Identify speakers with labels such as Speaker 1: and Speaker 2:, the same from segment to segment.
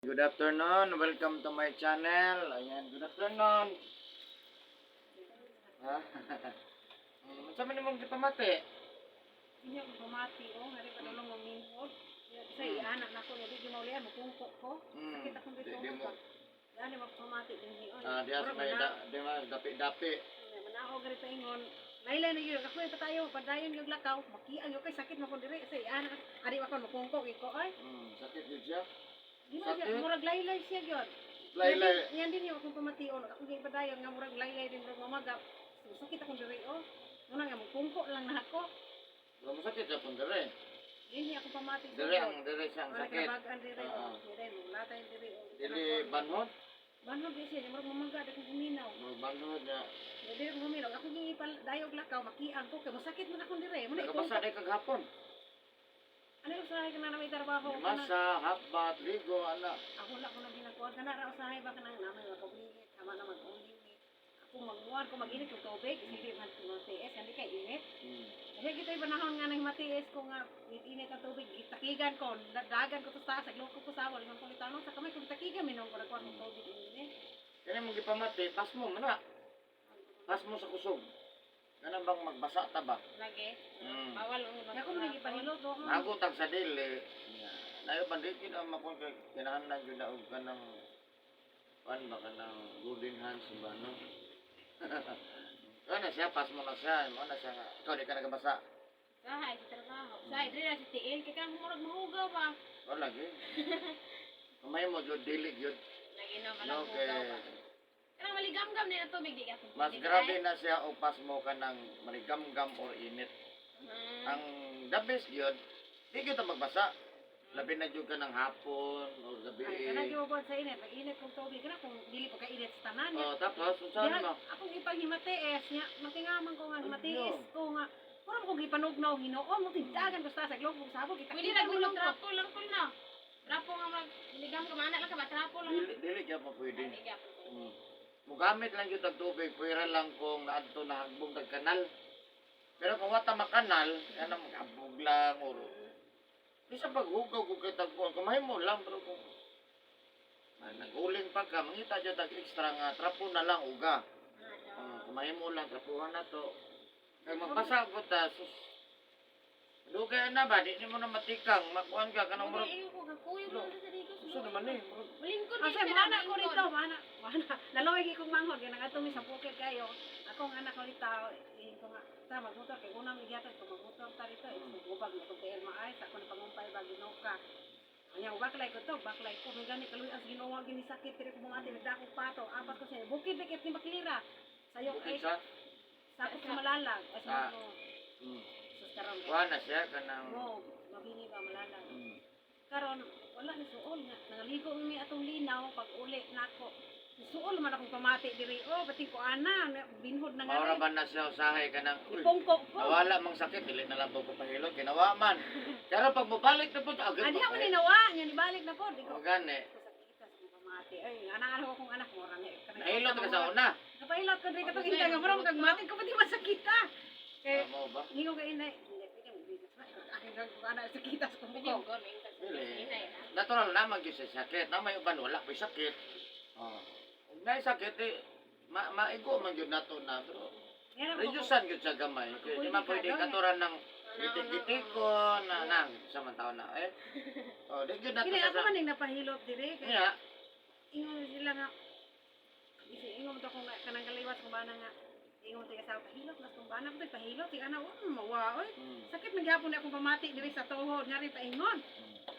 Speaker 1: Good afternoon. Welcome to my channel. Ayan, good afternoon. Ha? Unsa man imong gipamati?
Speaker 2: Hindi ako pamati, oh. Hari pa dulong mo minhod. Sa anak na ko, di ginaulian, mupungko ko. Sakit akong
Speaker 1: Di,
Speaker 2: dito.
Speaker 1: di mo.
Speaker 2: Dali magpamati din hiyon.
Speaker 1: Ah, diya sa may da, di ma dapi-dapi.
Speaker 2: Manaog rin pa ingon. Laylay na yun, ako pa tayo, padayon yung lakaw, makiang yun kay sakit mo ko diri sa anak. Ari ako mupungko ko ay.
Speaker 1: Sakit yun siya.
Speaker 2: Di ba siya,
Speaker 1: Sakit?
Speaker 2: murag laylay siya gyud.
Speaker 1: Laylay.
Speaker 2: Yan din yung akong pamation. Ako gyud padayon nga murag laylay din murag mamagap. So, sakit akong diri oh. Muna nga mupungko lang na ako.
Speaker 1: Pero masakit siya pun dire.
Speaker 2: Dinhi ako pamati sa
Speaker 1: Dire ang dire siya ang
Speaker 2: Wala
Speaker 1: sakit.
Speaker 2: kinabagaan dire
Speaker 1: Oo.
Speaker 2: oh. Dire mo latay dire oh.
Speaker 1: Dili banhod.
Speaker 2: Banhod di siya, murag mamangga di kong guminaw.
Speaker 1: Murag banhod na.
Speaker 2: Dili ko guminaw. Ako gi dayog lakaw makiang ko kay masakit man akong dire. Muna
Speaker 1: Nakabasa
Speaker 2: ipungko.
Speaker 1: day kag hapon.
Speaker 2: Ano yung usahay ka na na may trabaho ka na.
Speaker 1: Masa, hapbat, ligo, ana.
Speaker 2: Ako lang ko na ginakuan kana ra usahay ba kanang namay makaulinit, tama na mag-ulinit. Ako magmuan ko mag-init og tubig, hindi man matiis, hindi kay init. Kasi kita yung panahon nga nang matiis ko nga init ang tubig, gitakigan ko, dagan ko to sa sagloko ko sa wala man ko litanong sa kamay ko gitakigan minom ko nagkuan og tubig init.
Speaker 1: Kani mong gipamati, pasmo man na. Pasmo sa kusog. Kana bang magbasa ta ba?
Speaker 3: Lagi.
Speaker 1: Mm.
Speaker 3: Bawal ang
Speaker 2: Kaya ako man gipahilot do ako.
Speaker 1: Nago tag sa dili. Nayo ba di kina makon kay kinahanglan gyud na og kanang kuan ba kanang golden hands ba, no? Kana siya pasmo na siya, mo na siya nga. Ikaw di ka nagabasa.
Speaker 3: Sahay sa trabaho. Sahay diri na si tiil kay kang murag mahugaw ba.
Speaker 1: Wala lagi. Kamay mo jud dili gyud.
Speaker 3: Lagi na
Speaker 1: No
Speaker 3: malang
Speaker 1: kay
Speaker 3: hugaw ba. Kanang maligamgam ni na tubig di ka.
Speaker 1: mas grabe na siya og pasmo kanang marigamgam or init. Ang the best gyud, di gyud ta magbasa. Labi na gyud ka ng hapon o gabi.
Speaker 2: Ay, kanang gibubuhat sa init, pag init kong tubig kana kung dili pa ka init sa tanan.
Speaker 1: Oh, tapos unsa
Speaker 2: Diha,
Speaker 1: mo?
Speaker 2: akong ipang himatiis nya, matingaman ko nga himatiis
Speaker 1: Ano?
Speaker 2: ko nga. Mura mo kong gipanugnaw Ginoo, mo tindagan ko sa globong sabog
Speaker 3: Pwede na gulong trapo lang kul na. Trapo nga mag ligamgam ana lang ka ba trapo lang.
Speaker 1: Dili dili gyud mo pwede.
Speaker 3: Dili gyapon.
Speaker 1: Mugamit lang gyud og tubig, pwera lang kung naadto na hagbong tag kanal. Pero kung wata makanal, kanang maghabog lang or bisa paghugaw kung kay tagbuan, kamay mo lang pero kung ah, nag-uling pa ka, mangita jud tag extra nga trapo na lang uga. Kamay mo lang trapuhan na to. Kay magpasa ko ta sus. Dugay na ba di nimo na matikang, makuan ka kanang
Speaker 3: Murag
Speaker 1: murag.
Speaker 3: iyo ko gakuyog
Speaker 1: Lo.
Speaker 3: lang sa digos.
Speaker 1: Usa naman eh. Murag
Speaker 3: Malingkod di
Speaker 2: Kasi
Speaker 3: siya,
Speaker 2: mana ko
Speaker 3: malingkod.
Speaker 2: rito, mana, mana. Nalawig ikong manghod, kaya nangatong mi sa bukid kayo. Akong anak ko rito, eh, ko nga, ta magmotor kay unang gihatag ko magmotor ta rito, eh, gubag na kong TL maay, sa ako na pangumpay ba Ginoo ka. Anya baklay ko to, baklay ko may gani kaluy ang Ginoo gini sakit diri ko mga ate nagdakop pato, apat ko siya. Bukid dikit ni maklira. Sayo
Speaker 1: bukid
Speaker 2: kay
Speaker 1: sa.
Speaker 2: sakop sa malalag. Ay sa
Speaker 1: Ah.
Speaker 2: mo. Sus karon.
Speaker 1: Kuan na siya kanang
Speaker 2: Mo, mabini ba malalag. Karon wala ni suol nga nangaligo mi atong linaw pag uli nako. Suol man akong pamati diri oh, bating ko ana binhod na nga.
Speaker 1: Maura
Speaker 2: rin.
Speaker 1: ba na siya usahay kanang uy,
Speaker 2: Ipungko ko.
Speaker 1: nawala mang sakit dili na lang po papahilot ginawa man. Pero pag mobalik na po agad
Speaker 2: Adi ako ni nawa, nya nibalik na po. Di ko.
Speaker 1: O gani.
Speaker 2: Sakita sa akong pamati. Ay, anak-anak ko kong anak mo ra ni.
Speaker 1: Nahilot ka sa una.
Speaker 2: Kapahilot ko diri katong inda nga mura magagmati ko pati masakita. Kay
Speaker 1: Tama ba?
Speaker 2: ningo kay inay. Aking anak sakita sa
Speaker 3: Pwede
Speaker 2: kumuko.
Speaker 3: mo gawin ka sa
Speaker 1: Dili.
Speaker 3: inay, ah.
Speaker 1: Natural na man gyud sa sakit. Na may uban wala pa'y sakit. Oh. Ug naay sakit eh, ma maigo man gyud nato na pero
Speaker 2: Yan ang
Speaker 1: reducean gyud sa gamay. Kay di man pwede katuran ng gitik-gitik ko na na sa man taon na eh. Oh, di gyud nato
Speaker 2: Kini
Speaker 1: sa
Speaker 2: ako man ning napahilot diri kay
Speaker 1: Nga,
Speaker 2: ingon sila nga isi ingon to kung kanang kaliwat kung bana nga ingon to sa pahilot mas kung bana ko pahilot ti ana oh mawa oy sakit man gyapon na akong pamati diri sa tuhod nga rin paingon.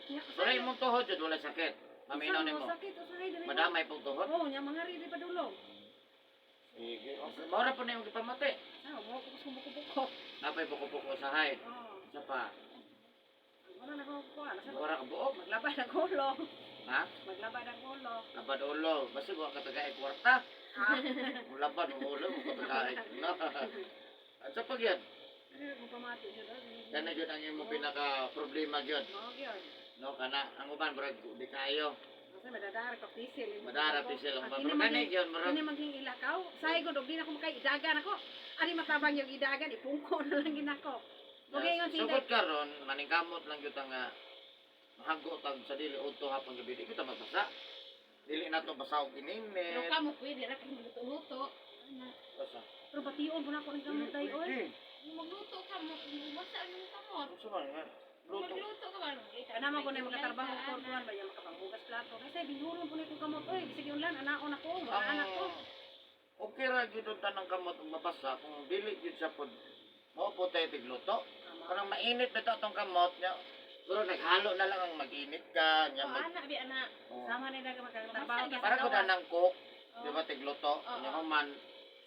Speaker 2: Nya,
Speaker 1: Pero imong tuhod jud wala sakit. Maminaw
Speaker 2: usahay,
Speaker 1: nimo.
Speaker 2: Sakit usahay diri.
Speaker 1: Madamay pong tuhod.
Speaker 2: Oh, nya mga riri padulong.
Speaker 1: Sige. Okay. Maura po na yung gipamati.
Speaker 2: Ah, mo ko sa buko-buko.
Speaker 1: Napay buko-buko usahay.
Speaker 2: Oh,
Speaker 1: Isa pa.
Speaker 2: wala na ko kuan. Asa
Speaker 1: Wala ka buok.
Speaker 2: maglabay ng ulo.
Speaker 1: Ha?
Speaker 2: Maglabay ng ulo.
Speaker 1: Labad ulo. Basta wa ka tagay kwarta.
Speaker 2: Ah,
Speaker 1: Labad ulo mo ka tagay. No. At sa pag yan,
Speaker 2: diri akong pamati jud. Oh.
Speaker 1: kana gyud ang imong pinaka problema gyud.
Speaker 2: Mao gyud.
Speaker 1: No, kana ang uban murag di kayo.
Speaker 2: Kasi madadara ka pisil.
Speaker 1: Madara pisil ang
Speaker 2: Ang
Speaker 1: uban. Pero kani gyud murag
Speaker 2: Kini maging ilakaw. Say gud og di na ko makay idagan ako. Ani matabang yung idagan ipungko na lang ginako. Ug ingon si
Speaker 1: sugod karon maningkamot lang gyud ang ah, Mahago tag sa dili udto, hapon, gabi, di kita magbasa. Dili na to basa og
Speaker 3: Pero
Speaker 1: ininit.
Speaker 3: kamo pwede ra kay magluto-luto. Ana.
Speaker 1: Basa.
Speaker 2: Pero bation po na ako ng gamot tayo, oy.
Speaker 1: Pwede.
Speaker 3: Magluto ka mo, basa ang imong kamot.
Speaker 1: Unsa man nga? Luto.
Speaker 3: Magluto ka ba?
Speaker 2: Ana man ko na makatrabaho ko kuan ba yung makapanghugas plato. Kasi binuron po na akong kamot oy, bisag yung lan anaon ako, wala anak ko.
Speaker 1: Okay ra gyud ang tanang kamot ug mabasa kung dili gyud siya pod mao po tayo tigluto. Kanang mainit bitaw tong kamot niya. Pero naghalo na lang ang mag-init ka niya
Speaker 3: Oh,
Speaker 1: mag
Speaker 3: ana bi ana.
Speaker 1: Oh.
Speaker 2: Sama nila ka makatrabaho ka sa
Speaker 1: Para ko
Speaker 2: gawas.
Speaker 1: ng cook, di ba tigluto,
Speaker 3: Oo.
Speaker 1: niya human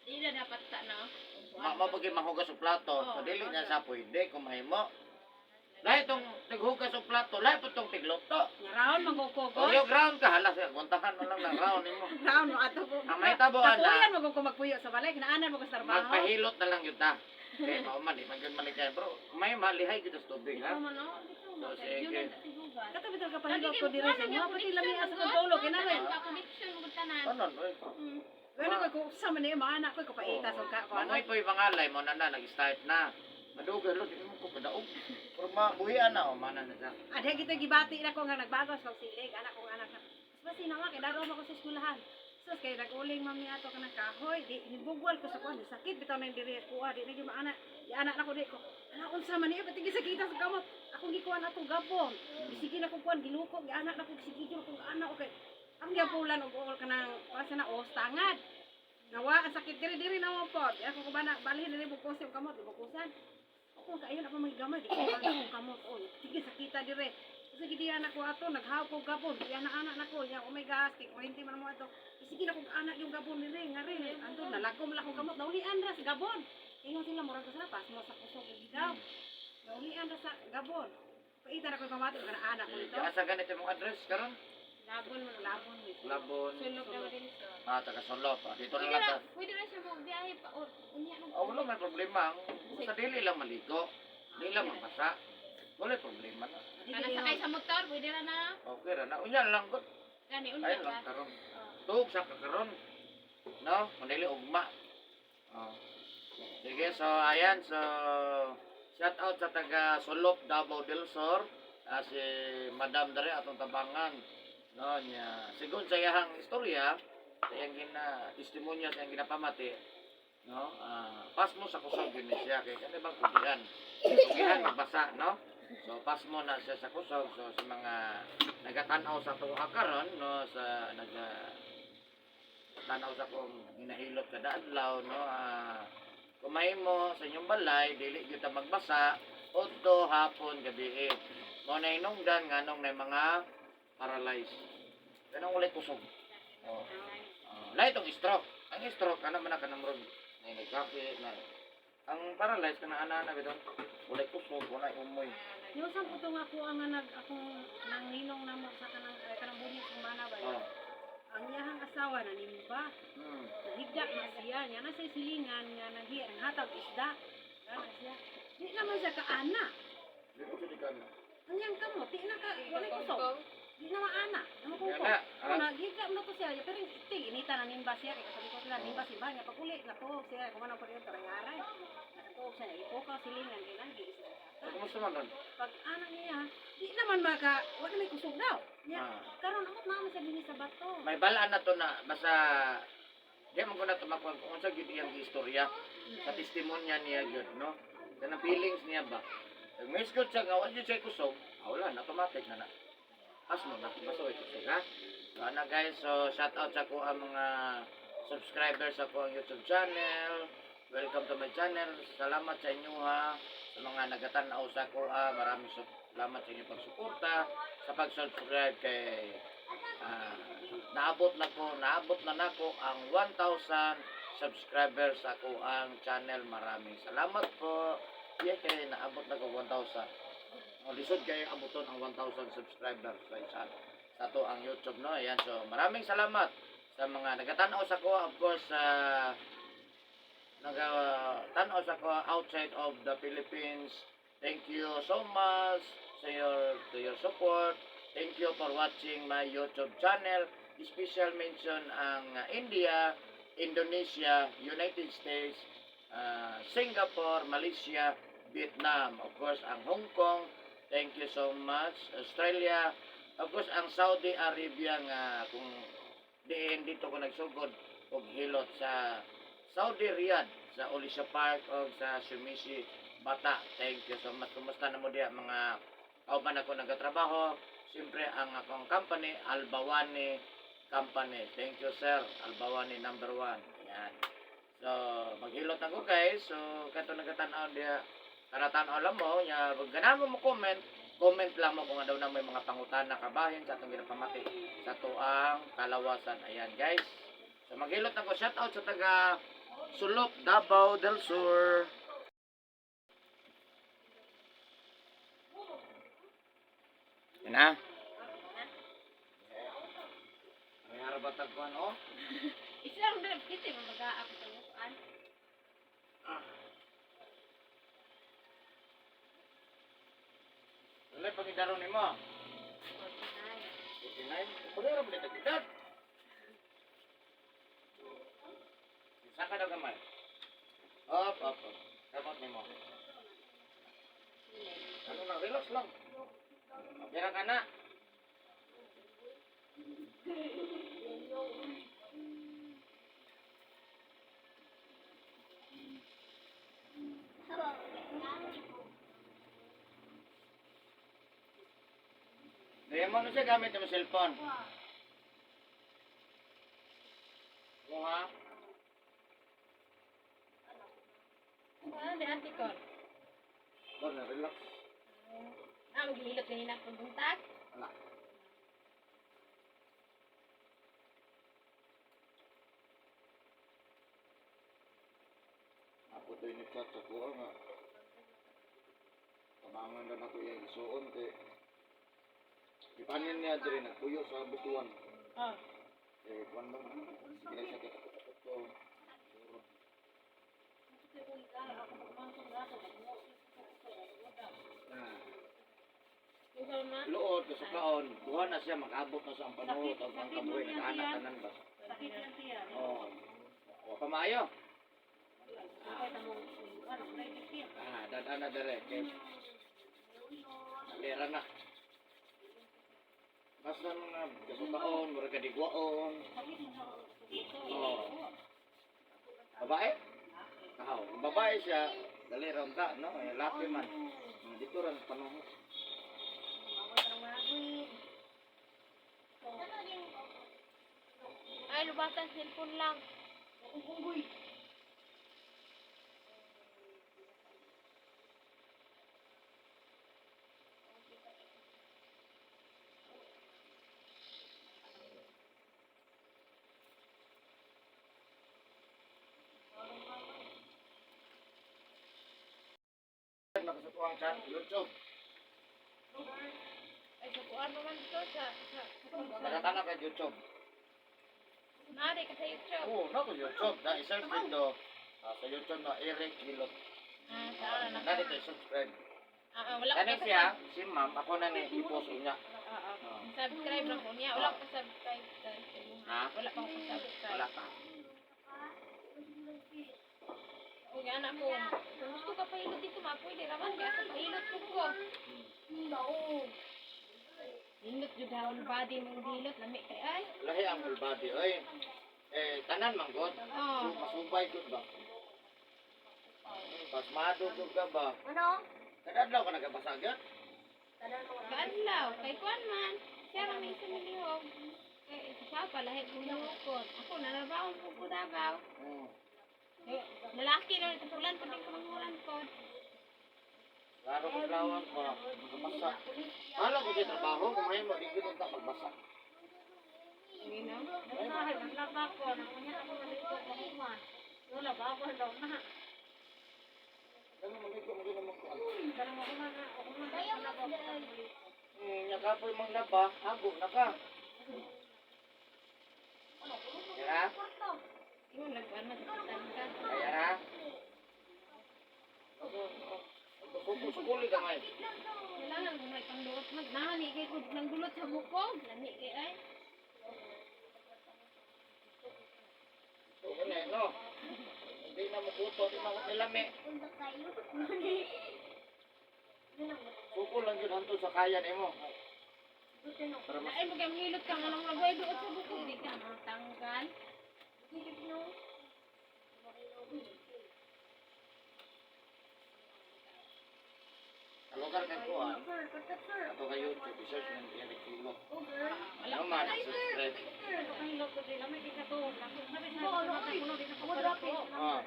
Speaker 3: Di na dapat sa no.
Speaker 1: ma mo pag mahugas og plato, so
Speaker 3: Oo,
Speaker 1: dili na
Speaker 3: oo.
Speaker 1: sa pwede kung mahimo. Lahi tong tighugas og plato, lahi po tong tigluto.
Speaker 2: Nga round magukog.
Speaker 1: O yung round ka hala siya, guntahan mo lang ng round nimo.
Speaker 2: Round mo ato ko.
Speaker 1: Ang mahitabo ana,
Speaker 2: Kapuyan mo ko magpuyo sa balay, kinaanan mo ko sa trabaho.
Speaker 1: magpahilot na lang yun ta. Kaya mao man, di man gyud malikay bro. May malihay gyud sa tubig ha.
Speaker 3: Ikaw man no, dito mo.
Speaker 1: So, sige.
Speaker 3: Yun ang tigugas.
Speaker 2: Kato bitaw ka pahilot ko diri sa inyo, pati lami asa ko dulo kinahanglan.
Speaker 3: Ka connection mo tanan.
Speaker 1: Ano oy.
Speaker 2: Bueno ko kung sa man ni maana ko paita sa ka ko.
Speaker 1: Mangoy po yung pangalay mo na na, nag-start na. Madugay lo, di mo ko kadaog. Pero mabuhian na, o mana na siya.
Speaker 2: Adhe gito gibati na ko nga nagbagos kog silig anak kong anak na. Mas basi na kay daro ako sa eskwelahan. Sus kay nag-uling mami ato kanang kahoy, di nibugwal ko sa kuan, sakit bitaw na yung diri kuha, di na gyud maana. Di anak nako di ko. Ana unsa man ni pati gisakita sa kamot. Akong gikuan ato gabon. Bisigi na ko kuan giluko, gi anak nako sige jud kong anak okay. Ang giapulan og uol kanang kuan sa na os tangad. Nawa ang sakit diri diri na mo pod. Di ako ko bana balhin diri bukos yung kamot, di bukusan. Ako kayo na pa may gamay, di ko anak akong kamot. Oh, sige sakita dire. Sige di anak ko ato naghaw ko gabon. Di anak anak nako, ya oh my gosh, kay kuryente man mo ato. Sige na kog anak yung gabon dire nga rin. Anto nalagom lang akong kamot, naulian ra sa gabon. Ingon sila murag ko sa pas mo sa kusog gidaw. Naulian ra sa gabon. Paita na ko pamati kana anak ko nito.
Speaker 1: Asa ganito mong address karon?
Speaker 3: Labon mo.
Speaker 2: Labon ni.
Speaker 1: Labon.
Speaker 3: Sulok na din so.
Speaker 1: Ah, taga Solop. Ah, dito na
Speaker 3: Pwede
Speaker 1: lang
Speaker 3: ra,
Speaker 1: ta.
Speaker 3: pwede ra siya mo biyahe pa or unya na.
Speaker 1: Ah, wala may problema. Ang sa dili lang maligo. Dili lang mabasa. Wala problema na.
Speaker 3: Kana sakay sa motor, pwede ra na.
Speaker 1: Okay ra na. Unya lang gud.
Speaker 3: Gani unya
Speaker 1: Ay lang
Speaker 3: ba.
Speaker 1: karon. Tuog sa kakaron. No, manili ugma. Oh. Sige, so ayan, so shout out sa taga Sulop, Davao del Sur, ah, si Madam dere atong tabangan. No, niya. Sigon sa iyang istorya, sa iyang gina testimonya, sa iyang ginapamati, no? Ah, pasmo sa kusog yun ni siya kay kani bang kugihan. Kugihan magbasa, no? So pasmo na siya sa kusog. So sa mga nagatan-aw sa tuwa karon, no, sa naga tanaw sa akong ginahilot kada adlaw, no, ah, kumahimo sa inyong balay dili gyud ta magbasa udto, hapon, gabi. Mo na hinungdan nganong na mga paralyzed kanang walay kusog, oh. Uh, lahi tong stroke. Ang stroke ano man na kanang murag na nagkape na. Ang paralyzed kana ana na bitaw walay kusog, walay umoy.
Speaker 2: Yung sa puto nga ko ang nag akong nang ninong namo sa kanang eh, kanang buhi kong mana ba.
Speaker 1: Oh.
Speaker 2: Ang iyahang asawa na nimba. Nahigda na siya niya na sa silingan nga nanghi ang hatag isda. Ana siya. Di naman siya kaana.
Speaker 1: Di ko di ka na.
Speaker 2: Ang iyang kamot, di na ka walay kusog. Di na maana. Namo
Speaker 1: Nga
Speaker 2: ko.
Speaker 1: na,
Speaker 2: Ano
Speaker 1: ah,
Speaker 2: naghiga mo to siya pero iti inita na nimba siya kay kasabi ko sila nimba si ba niya pag uli na tuog siya kung ano pa rin taray-aray. Nakatuog siya ipokaw silingan kay nanghi isda.
Speaker 1: Kumusta man ron?
Speaker 2: Pag ana niya, di naman maka wala may kusog daw. Niya,
Speaker 1: Ah.
Speaker 2: karon amot naman sa dinhi sa bato.
Speaker 1: May balaan na to na basta di man ko na tumakuan kung unsa gyud iyang istorya sa testimonya niya gyud, no, kanang feelings niya ba. Pag may siya nga wa gyud siya kusog, ah, wala na, automatic na na asmo na basta way kusog ha. So ana guys, so shout out sa ko ang mga subscribers sa ko ang YouTube channel. Welcome to my channel. Salamat sa inyo ha, sa mga nagatan-aw sa ko ha. Maraming salamat sa inyong pagsuporta sa pag-subscribe kay ah, naabot na nako ang 1,000 subscribers sa ako ang channel. Maraming salamat po. Yeah, kay naabot na ko 1,000. O lisod kayo abuton ang 1,000 subscribers sa isa sa ato ang YouTube, no. Ayan, so maraming salamat sa mga nagatan-aw sa ko, of course, sa nagatan-aw sa ko outside of the Philippines. Thank you so much sa your to your support. Thank you for watching my YouTube channel. Special mention ang India, Indonesia, United States, Singapore, Malaysia, Vietnam, of course ang Hong Kong, Thank you so much. Australia, of course, ang Saudi Arabia nga kung diin dito ko nagsugod og hilot sa Saudi Riyadh, sa Olisa Park o sa Shumisi Bata. Thank you so much. Kumusta na mo diya mga kauban ako nagatrabaho? Siyempre ang akong company, Albawani Company. Thank you, sir. Albawani number 1. Yan. So, maghilot ako, guys. So, kato nagatan-aw diya, karatan-aw lang mo, nya, pag ganahan mo mo comment, comment lang mo kung ano na may mga pangutana kabahin sa atong ginapamati sa tuang kalawasan. Ayan, guys. So, maghilot ako. Shout out sa taga Sulok, Davao del Sur. Yan na. May harabatag ko ano?
Speaker 3: Isa lang dala kiti mabaga ako sa bukan.
Speaker 1: Wala pang idaro ni mo. 49. Pagkara mo dito edad. Isa ka daw gamay. Up, up, up. Kamot ni mo. Ano na, relax lang. Okay ra ka na. Daya mo na siya gamit ang cellphone. Mo ha?
Speaker 3: Ano ni Ate Cor?
Speaker 1: Lord, na relax.
Speaker 3: Ah, maghihilot ganina pagbuntag.
Speaker 1: Wala.
Speaker 4: Ako to ni chat sa kuha nga. Tabangan na nako iya isuon kay Ipanin niya diri nagpuyo sa butuan.
Speaker 3: Oh.
Speaker 4: Eh kuan ba? Sige lang siya kita ko.
Speaker 1: Ah.
Speaker 3: Ikaw na.
Speaker 1: Luod, kasukaon, duha na siya, mag-abot na sa ang panuot, ang ang kabuhi, nag-anak tanan ba?
Speaker 2: Sakit yan siya.
Speaker 1: Oo. Wa pa maayo.
Speaker 2: Sakit ang ano, private siya.
Speaker 1: Ah, dada na dere. Kay Lera na. Basta mga kasukaon, mura ka digwaon.
Speaker 2: Sakit mo sa
Speaker 1: Oo. Babae? Aw, kung babae siya, dali ra unta, no? Eh, laki man. Dito ra sa panuhot.
Speaker 3: Ay, lubatan cellphone lang.
Speaker 1: Nakasukuang chat, YouTube.
Speaker 3: Ay, sa kuan pa man dito sa
Speaker 1: Nakatanaw ka YouTube.
Speaker 3: Nari ka sa YouTube.
Speaker 1: Oo, nako YouTube. Na i-search dito. Ah, sa YouTube na Eric Hilot.
Speaker 3: Ah, sa na.
Speaker 1: Na dito i-subscribe.
Speaker 3: Ah, ah, wala
Speaker 1: Kani
Speaker 3: ko
Speaker 1: siya, si ma'am, ako na ni i-post niya.
Speaker 3: Ah, ah.
Speaker 1: Oo.
Speaker 3: Subscribe lang ko niya. Wala ko subscribe sa
Speaker 1: Ha?
Speaker 3: Wala pa ko subscribe.
Speaker 1: Wala pa.
Speaker 3: Kung anak mo, kung gusto ka pahilot dito, ma, pwede raman. Kaya ako pahilot ko ko. Hilot jud haon body mong hilot, lami kay ay.
Speaker 1: Lahi ang whole body. Oy, eh, tanan man god.
Speaker 3: Oh.
Speaker 1: Masubay gud ba? Pasmado gud ka ba?
Speaker 3: Ano?
Speaker 1: Kadadlaw ka nagabasagat?
Speaker 3: Kaadlaw, kay kuan man. Siya ra may sa milihog. Kay siya pa lahi ko. Ako narabaon ko ko Davao. Eh, lalaki na kasulan ko din kamanguran ko.
Speaker 1: Klaro ko lawan ko. Magbasa. Hala ko sa trabaho, kung may mo, di ko ta magbasa.
Speaker 3: You know?
Speaker 2: Naglaba ko, nangunya ako maligo ko human. Wala ba ako daw na.
Speaker 4: Ano man ko mo naman ko.
Speaker 2: Pero mo human na, ako man na ako.
Speaker 1: Nya ka po mang laba, hago na ka. Kaya?
Speaker 3: Ingon nagkuan man sa ka.
Speaker 1: Kaya na? Sukuli ka ngayon.
Speaker 3: Kailangan mo may pangduot man. Nahani kay ko nang dulot sa bukog. Lami kay ay.
Speaker 1: So, yun eh, no? Hindi na mukuto, di na nilami. Suko lang yun. hantod sa kaya nimo. Para mas
Speaker 3: Ay, mo kay hilot ka nga nang nagway duot sa bukog di ka matanggal.
Speaker 1: Lugar kay kuan. Ato kay YouTube, i-search ng Eric Kilo. Ano man, subscribe. Ah,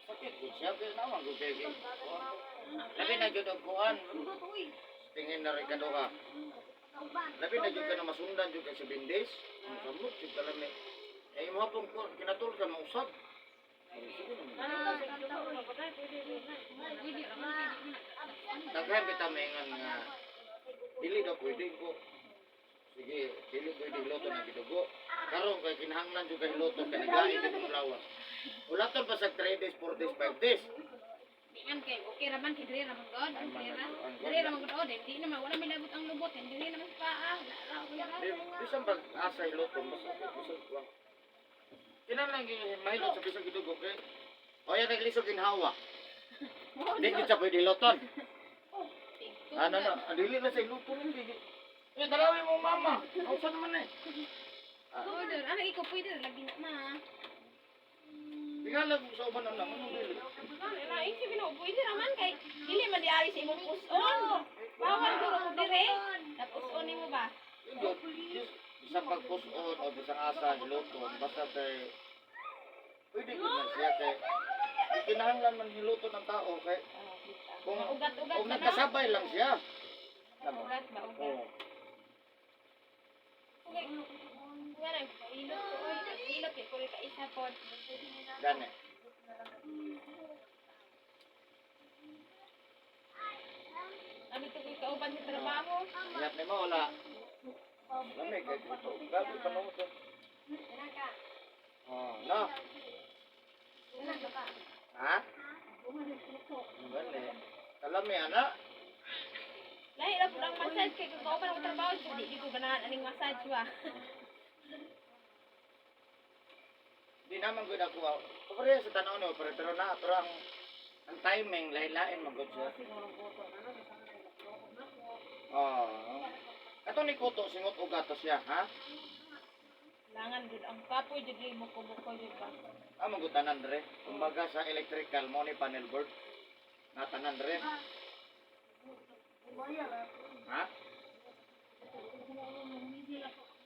Speaker 1: sakit gud siya kay naman gud kay. Labi na jud og kuan. Tingin na rin ka. Labi na jud ka na masundan jud kay 7 days. Ang samot jud ka lami. Eh imo hapon ko kinatul ka mausab. Ay, sige naman. Daghan kita maingon nga dili daw pwede ko. Sige, dili pwede hiloton ang gidugo. Karon kay kinahanglan jud kay hiloton kay nagain jud ang lawas. Ulaton pa sa 3 days, 4 days, 5 days.
Speaker 3: Di man kay okay ra man kay diri ra man god. Diri ra. Diri ra man god. Oh, di naman wala may labot ang lubot, hindi naman sa paa.
Speaker 1: Bisan pag asa hiloton basta bisan kuan. Kinahanglan gyud mahilot sa bisag gidugo kay Oya naglisod ginhawa. Di gyud siya pwede hiloton. Ano na, dili na sa hiloton hindi. Eh, dalawi mo mama. Nausa naman eh. Ah,
Speaker 3: Order, ano iko pwede ra lagi na ma.
Speaker 1: Tingala ko sa uban ang laman ng dili.
Speaker 3: Ano isip no pwede ra man kay dili man diari sa imong puson. Bawal guro mo dire. Tapos on nimo ba?
Speaker 1: Indot, bisan pagpuson o bisan asa hiloton, basta kay pwede gud na siya kay kinahanglan man hiloton ang tao kay kung
Speaker 3: Ugat-ugat
Speaker 1: kung
Speaker 3: ba na?
Speaker 1: nagkasabay lang siya. Tama.
Speaker 3: Ugat ba ugat?
Speaker 1: Oo.
Speaker 3: Okay. Nga na, hilot ko, oy, hilot kay kulit ka isa pod.
Speaker 1: Gani.
Speaker 3: Ano to ko'y kauban sa trabaho?
Speaker 1: Ingat nimo wala. Lami kay dito. Grabe pa no to. Oh, no. Ha? Gani. Kalami ana.
Speaker 3: Lahi ra pud ang massage kay kung kauban ako trabaho, di di ko ganahan aning massage ba.
Speaker 1: Di naman gud ako. Pareha sa tanaw no, pero pero na pero ang timing lain-lain man gud siya. Oh. Ato ni Kuto singot og gato siya, ha?
Speaker 3: Langan gud ang kapoy jud mo kubukoy jud ba.
Speaker 1: Ah, manggutanan dre. Kumbaga sa electrical mo ni panel board. Natanan dre. Ha?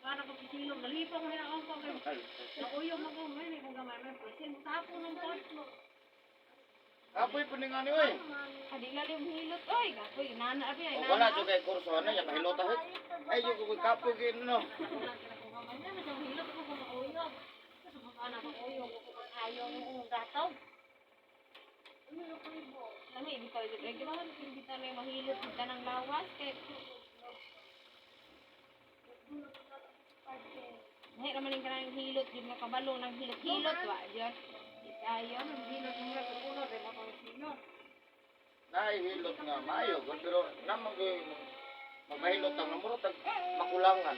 Speaker 2: Para ko pisilong, nalipa ko na ako kay Nauyog ako ngayon, kung gamay may pusin, tapo ng pot.
Speaker 1: Kapoy po ni nga ni oy.
Speaker 3: Adi lalim hilot oy, kapoy nana abi ay
Speaker 1: O,
Speaker 3: nana.
Speaker 1: wala jud kay kurso ano ya mahilot ahit. Ay jud ko kapoy gid no.
Speaker 2: Wala ka na kung gamay na, medyo hilot ako kung mauyog. Kasi kung ano mauyog, ako kung ayaw ng gataw.
Speaker 3: Lami bitaw jud ay ganahan hindi ta na mahilot jud kanang lawas kay Lahi ra man ning kanang hilot jud nga kabalo nang hilot-hilot wa jud. Di tayo.
Speaker 2: Hilot mo na kuno, rin ako hilot.
Speaker 1: Nahihilot nga maayo gud pero naman gyud magpahilot ang namuro tag makulangan.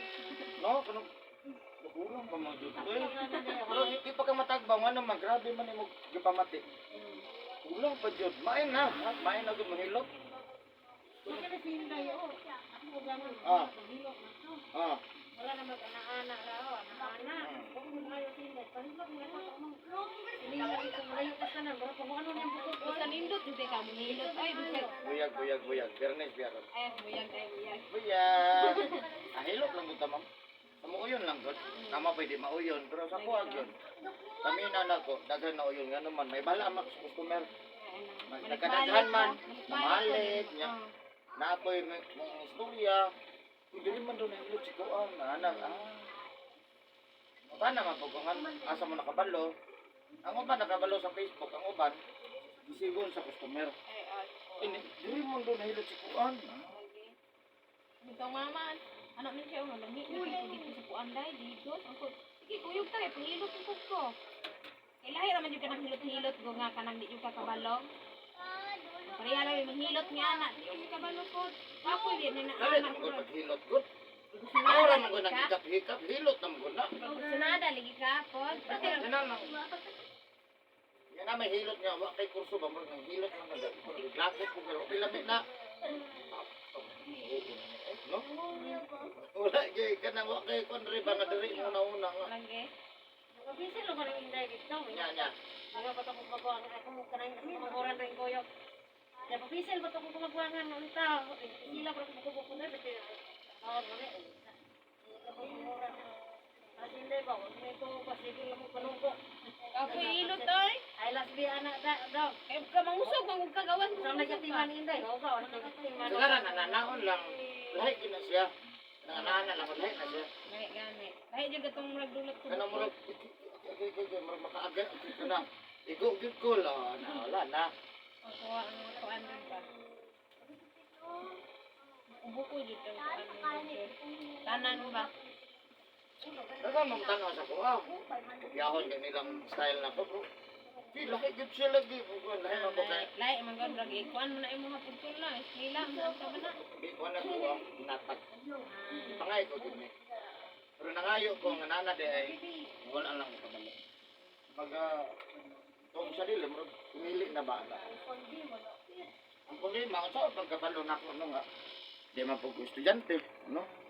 Speaker 1: No, kuno makulang pa man jud oy. Pero di pa ka matagbaw nga naman grabe man imo gipamati. Kulang pa jud. Main na, ha? Main na gud mahilot.
Speaker 2: Makinasinday, oh. Ako gamay,
Speaker 1: Ah.
Speaker 2: hilot na to.
Speaker 1: Ah.
Speaker 2: Wala na mag-ana-ana ra, oh, ana-ana. Kung ayaw sinday, pahilot mo na ito. Layo ka sana, mura pa mo ano niyang bukod.
Speaker 3: Basta nindot jud ka mo hilot ay bisag.
Speaker 1: Buyag, buyag, buyag. Bernes biyaron.
Speaker 3: Ay buyag ay buyag.
Speaker 1: Buyag. Ah, hilot lang gud ta, ma'am. Sa mauyon lang gud. Tama pwede mauyon pero sa kuwag yun. Kami na nako, daghan na uyon nga naman. May bala ang mga customer. Nagkadaghan man, namalik niya. Naapoy may mga istorya. Uy, dili man daw nahilot si Kuan. Anak, ah. Uban naman po kung asa mo nakabalo. Ang uban nakabalo sa Facebook, ang uban isigon sa customer.
Speaker 3: Ay ay.
Speaker 1: Ini, dili man daw nahilot si Kuan.
Speaker 3: Bitaw mama, anak man siya oh, lami na kay dito sa kuan dai dito. Ako, sige kuyog ta kay pahilot ang ko. Kay lahi ra man jud kanang hilot-hilot go nga kanang di jud ka kabalo. Pareha ra may mahilot nga ana, di jud ka kabalo ko. Kapoy di na
Speaker 1: Dali
Speaker 3: ana
Speaker 1: na
Speaker 3: ko.
Speaker 1: mo paghilot gud. Ora man gud nang hikap-hikap, hilot na mo gud na.
Speaker 3: Sunada lagi ka pod.
Speaker 1: Tanan lang. Nga na may hilot nga wa kay kurso ba, murag nang hilot lang nga glakot ko pero okay lamit na. No? Wala gyud kanang wa kay kon ri ba nga diri mo na una nga.
Speaker 3: Langge.
Speaker 5: Nakabisi lang ka ng inday dito.
Speaker 1: Nya nya.
Speaker 5: Mga bato kong magawa ako kanang kumaguran rin ko yung. Kaya papisil bato kong kumaguangan ng tao. Sila pa kong kukubo na bete. Tawag mo na. Kasi hindi ba, huwag mo ito, pasige lang mo panungko.
Speaker 3: Kapoy ilot oy.
Speaker 5: Ay, last be anak da, daw.
Speaker 3: Kay ka mangusog man ug kagawan
Speaker 5: Sa nagatiman inday, ho ba, wala nagatiman.
Speaker 1: Sigara nananaon lang lahi gyud na siya. Nananaon lang lahi na siya.
Speaker 3: Lahi gani. Lahi jud katong murag dulot ko.
Speaker 1: Kanang murag murag makaaga kanang igo gyud ko la na wala na.
Speaker 3: Kuha ang kuan dun ba. Ubo ko jud ang kuan dun. Tanan ba?
Speaker 1: Daga mong tanaw sa kuha. Kopyahon kay nilang style na ko bro. Di lahi gyud siya lagi. Kuan lahi man ko kay
Speaker 3: Lahi man gud rag ikuan mo na imong mga pudpud na. Hila man sa ba na.
Speaker 1: di ko na ko ang natag. Pangay ko gyud ni. Pero nangayo ko nga nana di ay wala lang ko kabalo. Pag tong sa dili murag pumili na ba na. Ang problema unsa pagkabalo nako no nga di man pud ko estudyante no.